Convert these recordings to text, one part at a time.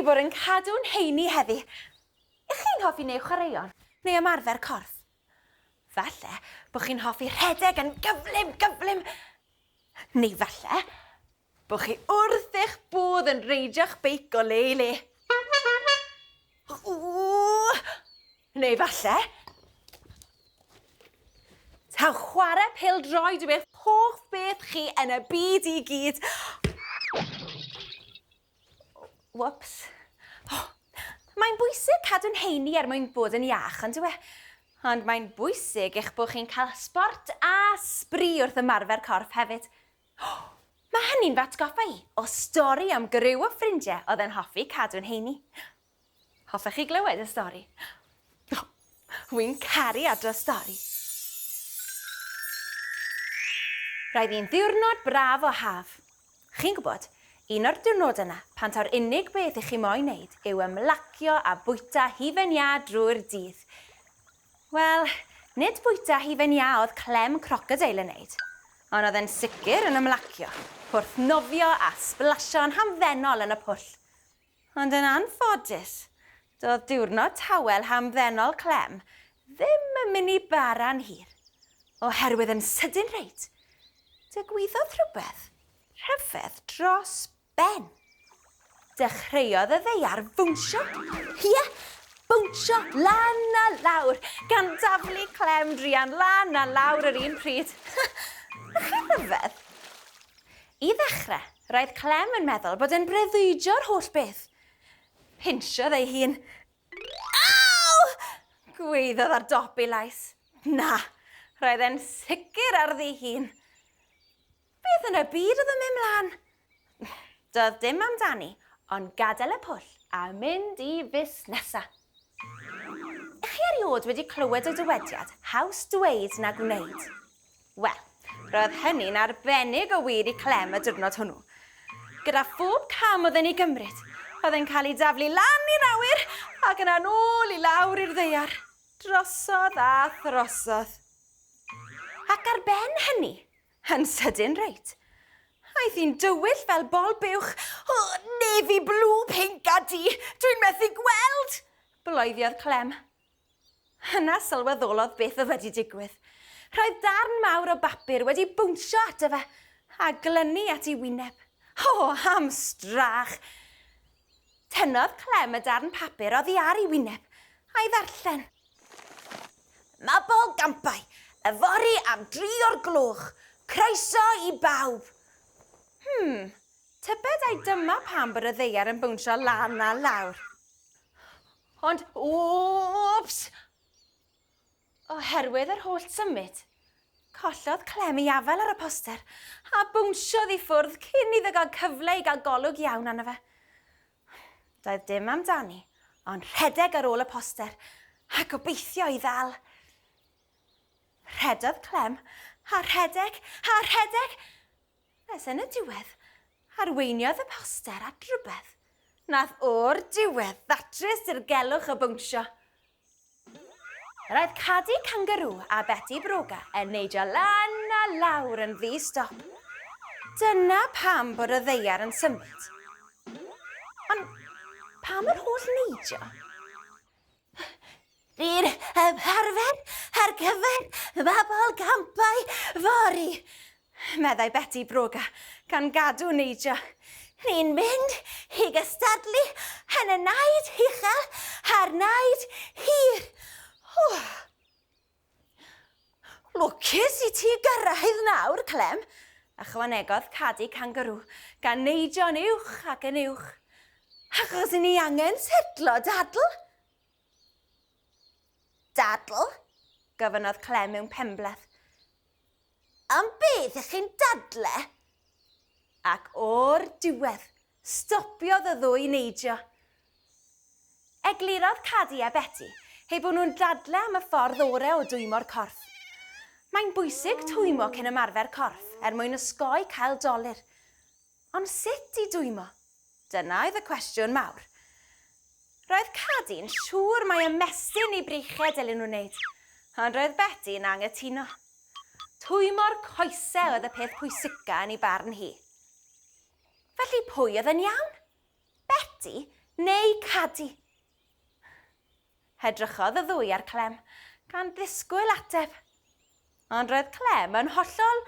Ni bod yn cadw'n heini heddi. Ych chi'n hoffi neu chwaraeon neu ymarfer corff? Falle bod chi'n hoffi rhedeg yn gyflym, gyflym. Neu falle bod chi wrth eich bodd yn reidio'ch beic o le i le. Ww! Neu falle taw chwarae pêl-droed yw eich hoff beth chi yn y byd i gyd. Whoops. Oh, mae'n bwysig cadw'n heini er mwyn bod yn iach, ond yw e? Ond mae'n bwysig eich bod chi'n cael sbort a sbri wrth ymarfer corff hefyd. Mae hynny'n fy atgoffa i o stori am griw o ffrindiau oedd yn hoffi cadw'n heini. Hoffech chi glywed y stori? Wi'n caru adrodd stori. Roedd hi'n ddiwrnod braf o haf. Chi'n gwybod, un o'r diwrnodau 'na pan taw'r unig beth i chi moyn neud yw ymlacio a bwyta hufen iâ drwy'r dydd. Wel, nid bwyta hufen iâ oedd Clem Crocodeil yn neud, ond oedd e'n sicr yn ymlacio, wrth nofio a sblasio'n hamddenol yn y pwll. Ond yn anffodus, doedd diwrnod tawel hamddenol Clem ddim yn mynd i bara'n hir, oherwydd yn sydyn reit, digwyddodd rhywbeth rhyfedd dros ben. Dechreuodd y ddaear fownsio, ie, bownsio lan a lawr, gan daflu Clem druan lan a lawr yr un pryd. Ych chi'n rhyfedd? I ddechrau, roedd Clem yn meddwl bod e'n breuddwydio'r holl beth. Pinsiodd ei hun. Aw! Gwaeddodd ar dop ei lais. Na, roedd e'n sicr ar ddi-hun. Beth yn y byd oedd yn mynd mlaen? Doedd dim amdani, ond gadael y pwll a mynd i fusnesa. Ych chi erioed wedi clywed y dywediad, haws dweud na gwneud? Wel, roedd hynny'n arbennig o wir i Clem y diwrnod hwnnw. Gyda phob cam oedd e'n ei gymryd, oedd e'n cael ei daflu lan i'r awyr ac yna'n ôl i lawr i'r ddaear, drosodd a throsodd. Ac ar ben hynny, yn sydyn reit, aeth hi'n dywyll fel bol buwch. O, navy blue, pinc a du, dwi'n methu gweld! bloeddiodd Clem. Yna sylweddolodd beth oedd wedi digwydd. Roedd darn mawr o bapur wedi bownsio ato fe a glynu at ei wyneb. O, am strach! Tynnodd Clem y darn papur oddi ar ei wyneb a'i ddarllen. Mabolgampau, yfory am dri o'r gloch, croeso i bawb! Hmm, tybed ai dyma pam bod y ddaear yn bownsio lan a lawr? Ond, wps! Oherwydd yr holl symud, collodd Clem ei afael ar y poster a bownsiodd i ffwrdd cyn iddo gael cyfle i gael golwg iawn arno fe. Doedd dim amdani, ond rhedeg ar ôl y poster a gobeithio ei ddal. Rhedodd Clem, a rhedeg, a rhedeg, Nes yn y diwedd, arweiniodd y poster at rywbeth nath o'r diwedd ddatrys dirgelwch y bownsio. Roedd Cadi Kangaroo a Betty Broga yn neidio lan a lawr yn ddi-stop. Dyna pam bod y ddaear yn symud. Ond pam yr holl neidio? Ni'n ymarfer ar gyfer mabolgampau fory, meddai Beti Broga, gan gadw neidio. Ni'n mynd i gystadlu yn y naid uchel a'r naid hir. Ww. Lwcus i ti gyrraedd nawr, Clem, ychwanegodd Cadi Kangaroo, gan neidio'n uwch ac yn uwch. Achos i ni angen setlo dadl. Dadl? gofynnodd Clem mewn penbleth. Am beth ych chi'n dadle? Ac o'r diwedd, stopiodd y ddwy neidio. Eglurodd Cadi a Beti eu bod nhw'n dadle am y ffordd orau o dwymo'r corff. Mae'n bwysig twymo cyn ymarfer corff er mwyn osgoi cael dolur. Ond sut i dwymo? Dyna oedd y cwestiwn mawr. Roedd Cadi'n siŵr mai ymestyn ei breichiau dylen nhw wneud, ond roedd Beti'n anghytuno. Twymo'r coesau oedd y peth pwysica yn ei barn hi. Felly pwy oedd yn iawn? Beti neu Cadi? Edrychodd y ddwy ar Clem, gan ddisgwyl ateb. Ond roedd Clem yn hollol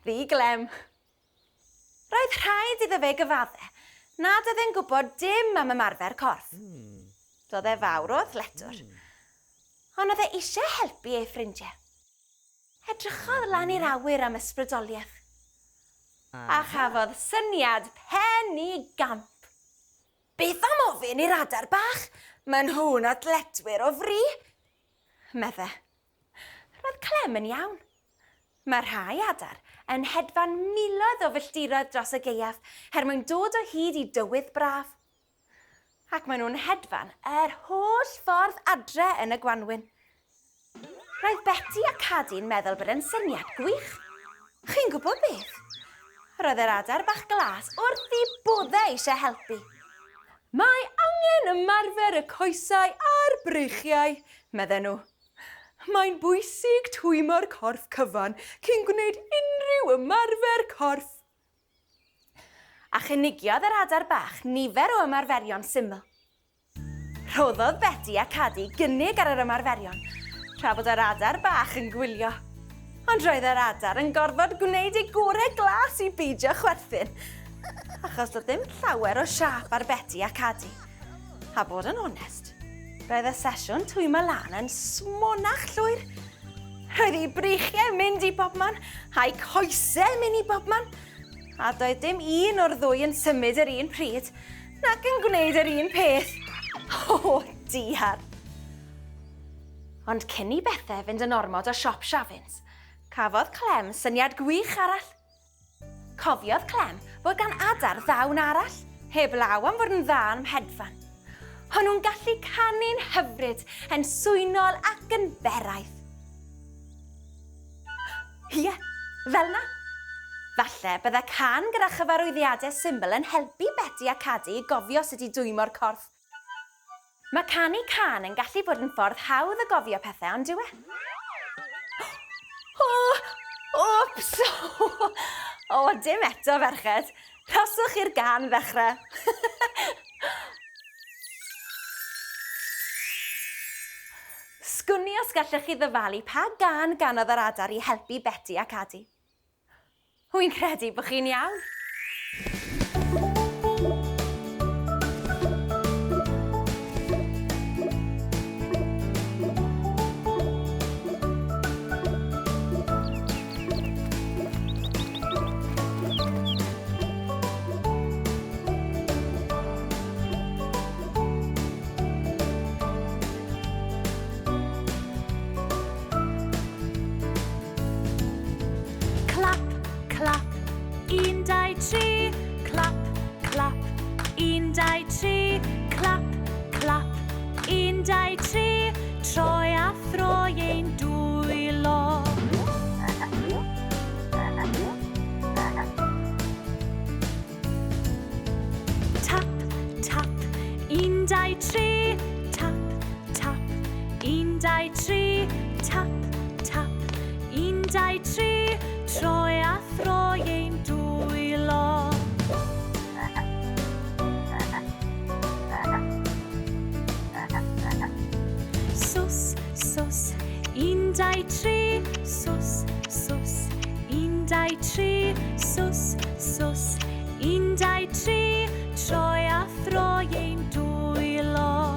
ddi-glem. Roedd rhaid iddo fe gyfadde nad oedd e'n gwybod dim am ymarfer corff. Doedd e fawr o athletwr. Ond oedd e eisiau helpu ei ffrindiau. Edrychodd lan i'r awyr am ysbrydoliaeth. A chafodd syniad penigamp. Beth am ofyn i'r adar bach? Maen nhw'n athletwyr o fri, medde. Roedd Clem yn iawn. Mae rhai adar yn hedfan miloedd o filltiroedd dros y gaeaf er mwyn dod o hyd i dywydd braf. Ac maen nhw'n hedfan yr holl ffordd adre yn y gwanwyn. Roedd Beti a Cadi'n meddwl bod e'n syniad gwych. Chi'n gwybod beth? Roedd yr adar bach glas wrth eu boddau eisiau helpu. Mae angen ymarfer y coesau a'r breichiau, medden nhw. Mae'n bwysig twymo'r corff cyfan cyn gwneud unrhyw ymarfer corff. A chynigiodd yr adar bach nifer o ymarferion syml. Rhoddodd Beti a Cadi gynnig ar yr ymarferion, tra bod yr adar bach yn gwylio. Ond roedd yr adar yn gorfod gwneud eu gorau glas i beidio chwerthin, achos doedd ddim llawer o siâp ar Beti a Cadi. A bod yn onest, roedd y sesiwn twymo lan yn smonach llwyr. Roedd ei breichiau yn mynd i bobman, a'i coesau yn mynd i bobman, a doedd dim un o'r ddwy yn symud yr un pryd, nac yn gwneud yr un peth. O, diar! Ond cyn i bethau fynd yn ormod o siop siafins, cafodd Clem syniad gwych arall. Cofiodd Clem fod gan adar ddawn arall, heblaw am fod yn dda am hedfan. O'n nhw'n gallu canu'n hyfryd, yn swynol ac yn beraidd. Ie, fel 'na. Falle bydde cân gyda chyfarwyddiadau syml yn helpu Beti a Cadi i gofio sut i dwymo'r corff. Mae canu cân yn gallu bod yn ffordd hawdd o gofio pethau, on'd yw e? O! Wps! O, dim eto, ferched. Rhoswch i'r gân ddechrau. Sgwn i os gallech chi ddyfalu pa gân ganodd yr adar i helpu Beti ac Adi. Wi'n credu bod chi'n iawn. Clap, clap, un, dau, tri. Clap, clap, un, dau, tri. Clap, clap, un, dau, tri. Troi a throi ein dwylo. Tap, tap, un, dau, tri. Tap, tap, un, dau, tri. Tap, tap, un, dau, tri. Troi a throi ein dwylo. Sws, sws, un, dau, tri. Sws, sws, un, dau, tri. Sws, sws, un, dau, tri. Troi a throi ein dwylo.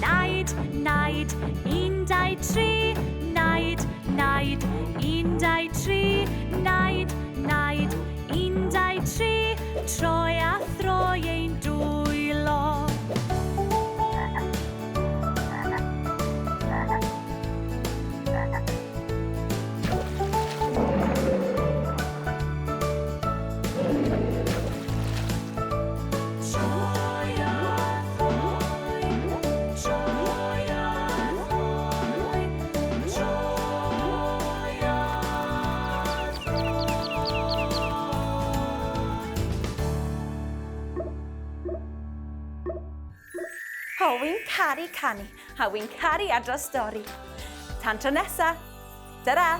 Naid, naid, un, dau, tri. Naid, naid, un, dau, tri. Naid, naid, un, dau, tri. Troi a throi ein dwylo. Troi a throi, troi a throi, troi a throi. O, wi'n caru canu, a wi'n caru adrodd stori. Tan tro nesa, tara!